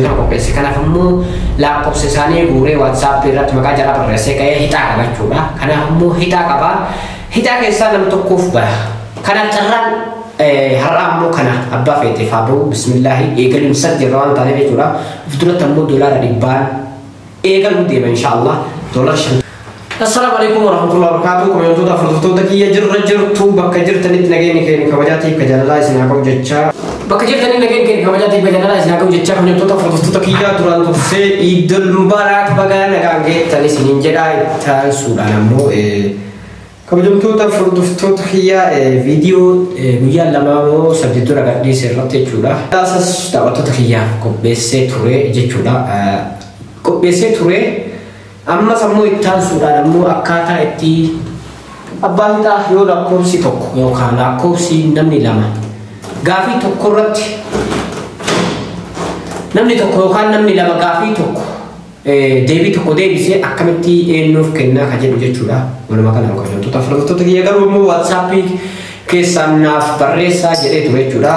Qopheesse. Kanaaf immoo lakkoofsa isaanii guuree WhatsApp irratti maqaa jalaa barreessee ka'ee hixaa qaba jechuudha. Kanaaf immoo hixaa qaba. Hixaa keessaa nam tokkoof bara. Kanaaf carraan har'aa immoo kana abbaa feeteef haa ba'u, bismillaahi, eegaluun jirra waan taaneef jechuudha. Of duratti ammoo $100 eegaluu deema, inshaallah $5. Assalaamu alaikum warahmatullahi wabarakatuh. Kabajamtoota hordoftoota kiyya, jirra jirtu, bakka jirtanitti nageenyi keenya kabajaatiif ka jaalalaa isin haa qabu jechaa. Bakka jirtanitti nageenyi keenya kabajaatiif ka jaalalaa isin haa qabu jechaa, kabajamtoota hordoftoota kiyyaa, duraan dursee Iidul Mubaarak, bagaa nagaan geettan isiniin jedhaa. Itti aansuudhaan ammoo, kabajamtoota hordoftoota kiyyaa, viidiyoo guyyaa 2 moo 3 dura gadhiise irratti jechuudha. Taasas daawwattoota kiyyaaf qopheessee ture jechuudha. Qopheessee ture. Ammas ammoo itti aansuudhaan ammoo akkaataa itti abbaa hixaa yoo lakkoofsi tokko yookaan lakkoofsi namni lama gaafii tokko irratti, namni tokko yookaan namni lama gaafii tokko deebii tokko deebisee akkamitti eenyuuf kennaa ka jedhu jechuudha. Walumaa galaan, kabajamtoota hordoftoota kiyya, garuu immoo WhatsAppii keessaan naaf barreessaa jedhee ture jechuudha.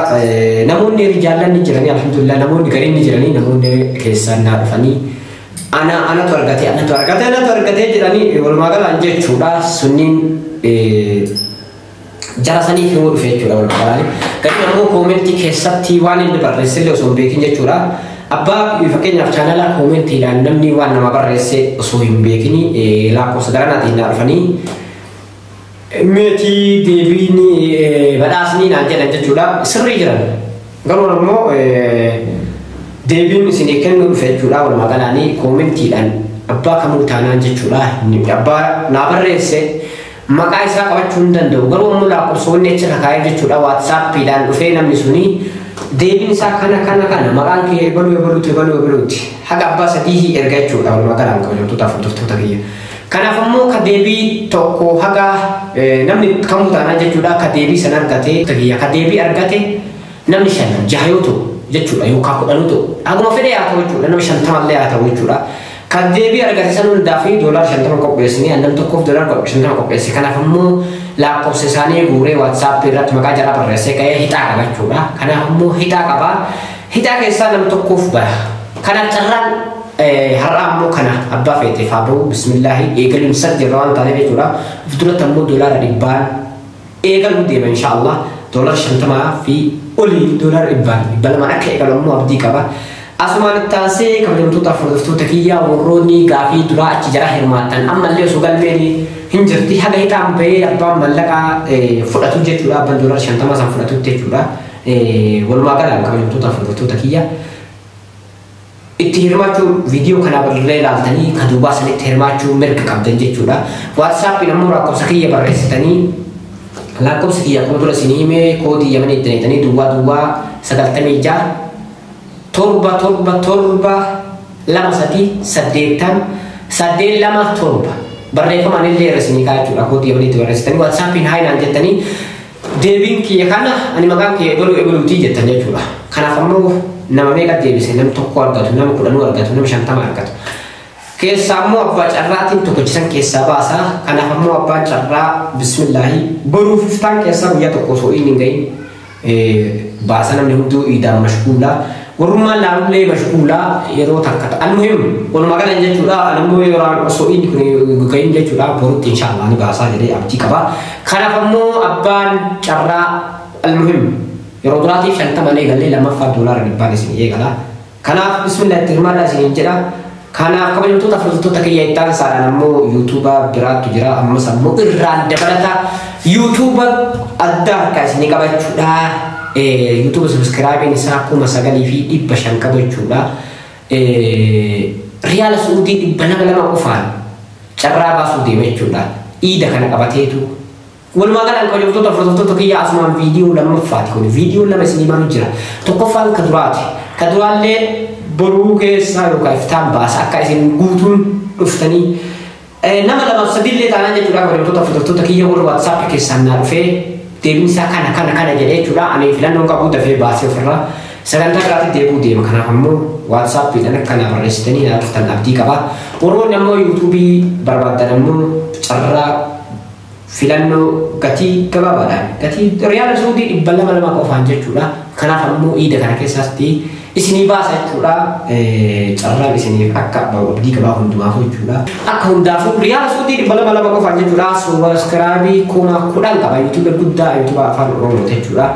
Namoonni jaallanni jiranii, alhamdulillah, namoonni gariin ni jiranii, namoonni keessaan naa dhufanii ana anatu argate, anatu argate, anatu argate jedhanii, walumaa galaan jechuudha. Sunniin jara saniif himuu dhufe jechuudha walumaa galaan. Gariin ammoo koomentii keessatti waan inni barreessellee osoo hin beekin jechuudha. Abbaa fakkeenyaaf chaanala koomentiidhaan namni waan nama barreesse osoo hin beekin lakkoofsa garanaatiin naa dhufanii meetii deebiin badhaasni naan jedhan jechuudha. Sirrii jiran. Garuu ammoo deebiin isinii kennuu dhufe jechuudha. Walumaa galaanii koomentiidhaan abbaa kamuu taanaan jechuudha. Abbaa naa barreesse maqaa isaa qabachuu hin danda'u. Garuu ammoo lakkoofsonni achi kaa'ee jechuudha. WhatsAppiidhaan dhufee namni suni deebiin isaa kana, kana, kana, maqaan kee ebaluu ebaluuti, ebaluu ebaluuti, haga abbaa sadii erga jechuudha. Walumaa galaan, kabajamtoota hordoftoota kiyya. Kanaaf ammoo ka deebii tokko haga namni kamuu taanaan jechuudha, ka deebii san argate, ka deebii argate, namni shan jaha yoo ta'u jechuudha, yookaan 10 yoo ta'u, haguma fedhe haa ta'u jechuudha, nama 50llee haa ta'u jechuudha. Kan deebii argate san hundaa fi $50 qopheessinee nam tokkoof $50 qopheesse. Kanaaf ammoo lakkoofsa isaanii guuree WhatsApp irratti maqaa jalaa barreessee ka'ee hixaa qaba jechuudha. Kanaaf immoo hixaa qaba. Hixaa keessaa nam tokkoof bara. Kanaaf carraan har'aa ammoo kana abbaa feeteef haa ba'u, bismillaahi, eegaluun jirra waan taaneef jechuudha. Of duratti ammoo $100 eegaluu deema, inshaallah. $50 fi olii, $100, 200 akka eegalu ammoo abdii qaba. Asumaan itti aansee, kabajamtoota hordoftoota kiyyaa, warroonni gaafii duraa achi jala hirmaattan ammallee osoo galmeen hin jirti, haga hixaan bahee abbaan mallaqaa fudhatu jechuudha, abbaan $50 san fudhatutti jechuudha. Walumaa galaan, kabajamtoota hordoftoota kiyya, itti hirmaachuu viidiyoo kana barree ilaaltanii ka duubaa sanitti hirmaachuu mirga qabdan jechuudha. WhatsAppiin ammoo lakkoofsa kiyya barreessitanii, lakkoofsa kiyya akkuma dura isinii himee, koodii Yamanii itti neetanii 00 96 7 7 7 2 3 80 8 2 7 barreeffamaan illee irra isinii kaa'aa jechuudha. Koodii Yamanii itti barreessitanii WhatsAppiin hi naan jettanii, deebiin kiyya kana, ani maqaan kiyya ebaluu ebaluutii jettan jechuudha. Kanaaf ammoo nama meeqa deebise, nama tokko argatu, nama 10 argatu, nama 50 argatu. Keessaa ammoo abbaa carraatiin tokkochisan keessaa baasa. Kanaaf ammoo abbaan carraa, bismillaahi, boruuf iftaan keessaa guyyaa tokko osoo inni hin gahin baasa. Namni hunduu iidaan mashguulaa. Warrummaan laalullee mashguulaa yeroo takka ta'a. Almuhim, walumaa galan jechuudha. Anammoo yeroo osoo inni kun gahin jechuudha, borutti inshaallah ni baasaa jedhee abdii qaba. Kanaaf ammoo abbaan carraa, almuhim, yeroo duraatiif 50 eegallee, lammaffaa $100 isin eegala. Kanaaf bismillah, itti hirmaadhaa isiniin jedha. Kanaaf, kabajamtoota hordoftoota kiyya, itti aansaadhaan ammoo yuutuuba biraatu jira. Ammas ammoo irraan dabalata yuutuuba adda harkaa isinii qabachuudha. Yuutuuba subscribeiin isaa 9500 qabu jechuudha. Riyaala Suudii 200 qofaan carraa baasuu deema jechuudha. Iida kana qabateetu. Walumaa galaan, kabajamtoota hordoftoota kiyya, asumaan viidiyoo lammaffaati kun. Viidiyoo lama isinii malu jira. Tokkoffaan ka duraati. Ka duraallee boruu keessaa yookaan iftaan baasa, akka isin guutuun dhuftanii nama lamaaf sadiillee taanaan jechuudha. Kabajamtoota hordoftoota kiyya, warra WhatsApp keessaan naa dhufee deebiin isaa kana, kana, kana jedhee jechuudha. Ani filannoon qabu dafee baasee ofirraa sagantaa biraatti deebi'uu deema. Kanaaf ammoo WhatsAppiidhaan akka naa barreessitanii naa dhuftan abdii qaba. Warroonni ammoo yuutuubii barbaaddan ammoo carraa filannoo gatii gabaabaadhaan, gatii riyaala Suudii 200 qofaan jechuudha. Kanaaf ammoo iida kana keessatti Isinii baasa jechuudha. Carraan isiniif akka abdii qabaa hundumaafuu jechuudha. Akka hundaafuu riyaala suutii 200 qofaan jechuudha. Subscribe 10,000 qaba. YouTube guddaa YouTube afaan Oromoo jechuudha.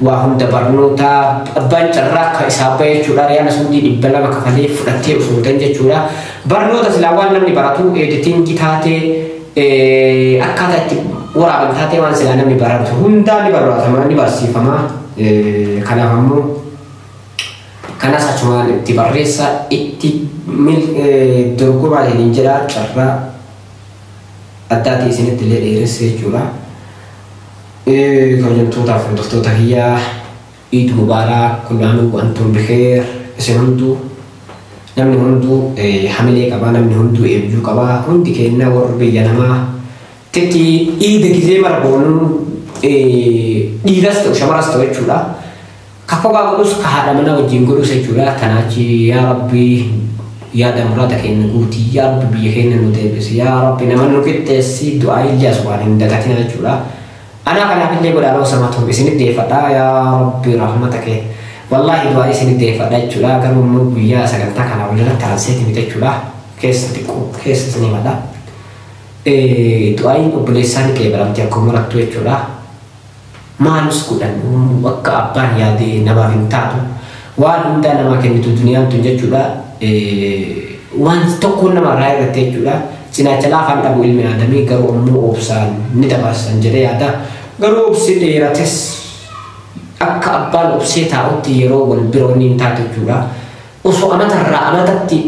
Waa hunda barnoota abbaan carraa akka isaa bahe jechuudha. Riyaala suutii 200 kafalee fudhattee osoo hin ta'in jechuudha. Barnoota silaa waan namni baratu editingii taatee akkaataa itti waraaban taatee waan silaa namni baratu hundaa ni barbaatama ni barsiifama. Kanaaf ammoo kanas achumaan itti barreessa itti dorgomaa isiniin jedha carraa addaatii isinitti illee dheeresse jechuudha. Kabajamtootaaf hordoftoota kiyyaa Eid Mubaarak kullu aam wa antum bikheer. Isin hunduu namni hunduu hamilee qabaa namni hunduu eebjuu qabaa hundi keenya warri biyya namaa tetti iida gizee mara boonuu dhiiras ta'u shamaras ta'u jechuudha. Ka kophaa godhus ka haadha manaa wajjin godhus jechuudha. Kanaachi yaa Rabbi yaada muraada keenya guutii yaa Rabbi biyya keenya nu deebisi yaa Rabbi nama nu qixxeessi du'aa illee asumaan hin dagatina jechuudha. Anaa kanaaf illee godhaa loo sama ta'u isinitti deeffadha yaa Rabbi rahmata kee. Wallaahi du'aa isinitti deeffadha jechuudha. Garuu immoo guyyaa sagantaa kana walirratti aanseeti miti jechuudha. Keessa xiqqoo keessa isinii madha. Du'aayin obboleessaan qeebalamti akkuma murattu jechuudha. Maalus godhan akka abbaan yaade namaaf hin taatu waan hundaa namaa kennitu duniyaan tun jechuudha. Waan tokkoon namarraa irratti jechuudha. Cinaacha laafaan dhabu ilmi aadamii garuu ammoo obsaan ni dabarsan jedhee yaada. Garuu obsi dheerates akka abbaan obsee taa'utti yeroo wal bira wanni hin taatu jechuudha. Osoo amatarraa amatatti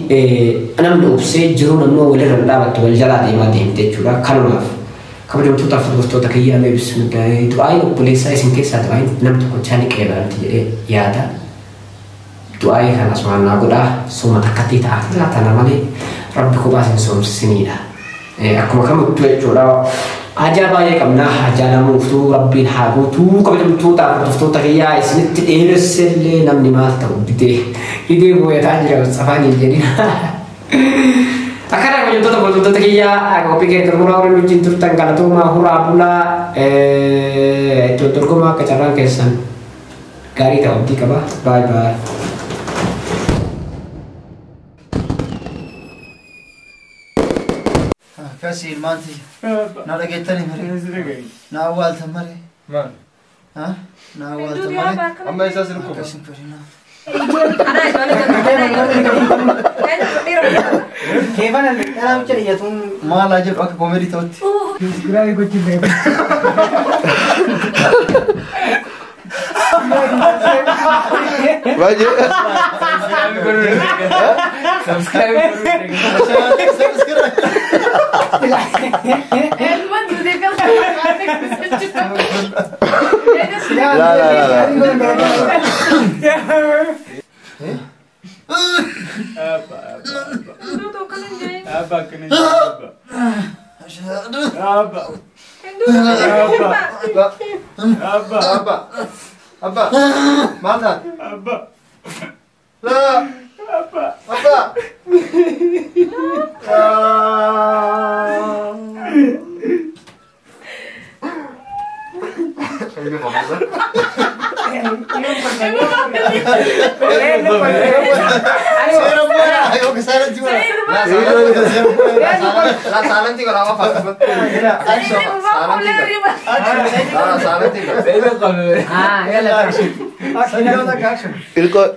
namni obsee jiru namni walirra hin dhaabattu wal jalaa deemaa deemte jechuudha. Kanumaaf kabajamtootaaf hordoftoota kiyyaa mee bismillah du'aayin obboleessaa isin keessaa du'aayin nam tokkochaa ni qeebalamti jedhee yaada. Du'aayii kana asumaan naa godhaa sooma takkatti ta'a tana malee rabbi kophaa isin soomsisiniidha. Akkuma kamittuu jechuudha. Hajaa baay'ee qabna hajaa namuuftuu rabbiin haa guutuu kabajamtootaaf hordoftoota kiyyaa isinitti dheeressellee namni maal ta'u didee didee booyataa jira Mustafaan hin jedhin. Akkana kabajamtoota hordoftoota kiyyaa qophii keenya xumuraa warreen wajjin turtan galatoomaa huraa bulaa itti dorgomaa akka carraan keessan gaarii ta'u abdii qaba. Baay baay. Kasi ilmaanti na dhageettanii malee na awwaaltan malee Maal? Na awwaaltan malee Amma isaa sin dhukkuba. akkas hin fedhinaa. Maal haa jedhu akka koomedii ta'utti. Baay'ee. La la la la. Abba abba abba maal taate? Abba la abba abba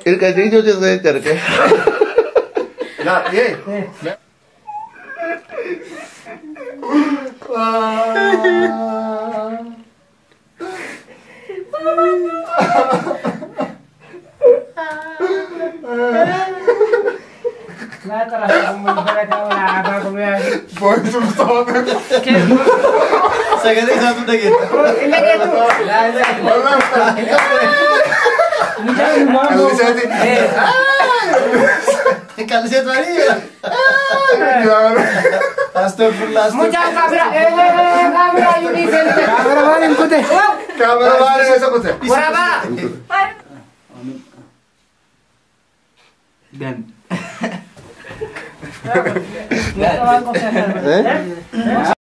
El cariño se acerca. Done.